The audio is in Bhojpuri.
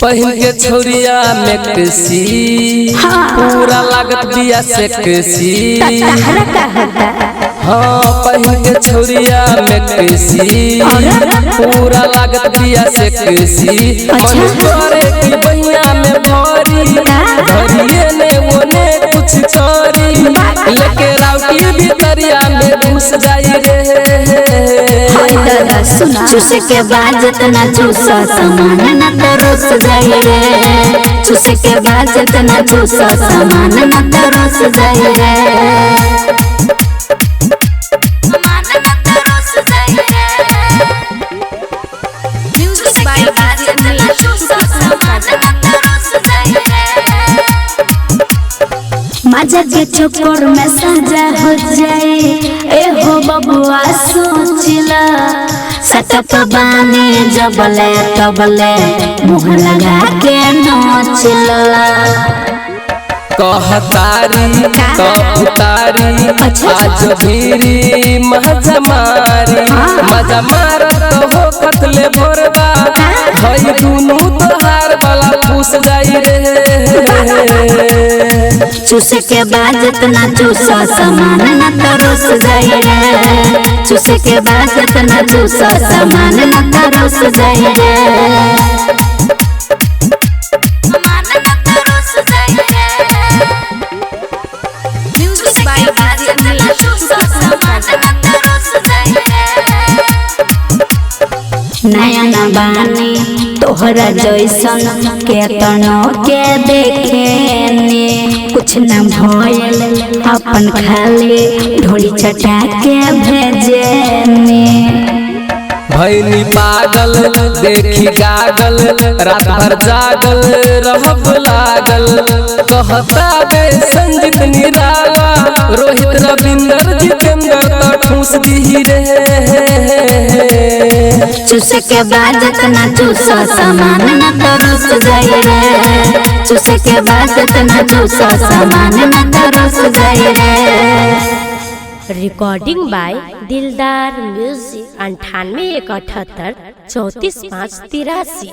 पहिन के छोरिया में कृषि पूरा लागत बिया से कृषि। तहरा का होता? हाँ, पहिन के छोरिया में कृषि पूरा लागत बिया से कृषि। मन करे कि बहिया में भरी धरिए ने ओने कुछ करी, लेके राउटी भीतरिया में घुस जाई रे। हाय दादा सुना, चूसे के बाद जितना चूसा सामान न तो रुस जाए रे। चूसे के बाद जितना चूसा सामान न तो रुस जाए रे। सामान न तो रुस जाए रे। म्यूजिक बाय डीजे उमेश सामान न तो रुस जाए रे। मजा के चक्कर में सजा हो जाए ए हो बबुआ सोचला, सटप बाने जबले तबले मुँह लगा के नोचला। कहतारी तो उतारी अच्छा। आज भीरी मजा मारी, मजा मारत हो कतले भोरबा भई दुनू तोहार वाला फूस जाई रे। चूसे के बाद जितना चूसा सामान न तो रुस जाए रे। चूसे के बाद जितना चूसा सामान न तो रुस जाए रे। सामान न तो रुस जाए रे। म्यूजिक बाय डीजे उमेश नयन बानी तोहरा जैसन केतनो के देखे कुछ न भयल, अपन खाली ढोली चटा के भेजे। भैनी पागल देखी गागल, रात भर जागल रहब लागल। कहता बे संजीत निराला, रोहित रविंदर जितेंद्र तो ठूस दी रे। चूसे के बाद जितना चूसा सामान न तो रुस जाए रे। चूसे के बाद जितना चूसा सामान न तो रुस जाए रे। रिकॉर्डिंग बाय दिलदार म्यूजिक 98 178 34 5 83।